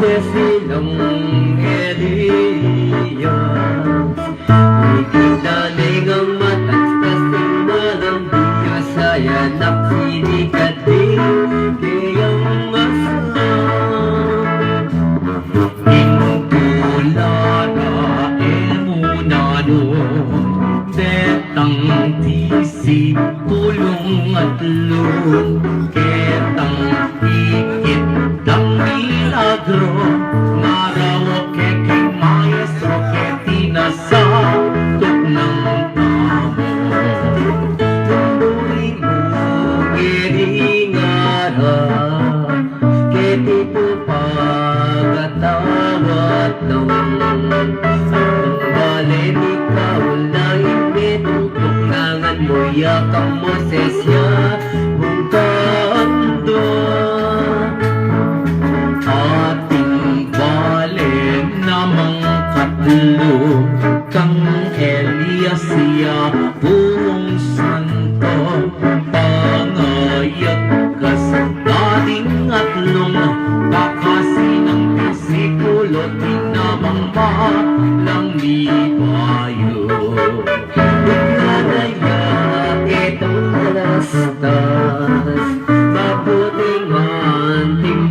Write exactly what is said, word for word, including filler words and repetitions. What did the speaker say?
Silang Elias, ikit na ning matastas ning malambias, ayan na pili ka di kayang masla. Intula ra el munanung detang disipulung atlung ketang ikit dang milagro, ngara wa ke king maestro keti na satuk nang tamu. Nung buri mu ngeri ngara keti pu pagatawat nang bale ni kaulay metutuk nangan mu ya ka Moses ya bungkanda. Ating bale namang katlu kang Elias ya pung santo, pangayag ka sa dating atlung kakasinang disipulo, tinamang malang ni bayu. Inanaya itang malastas, maputing anting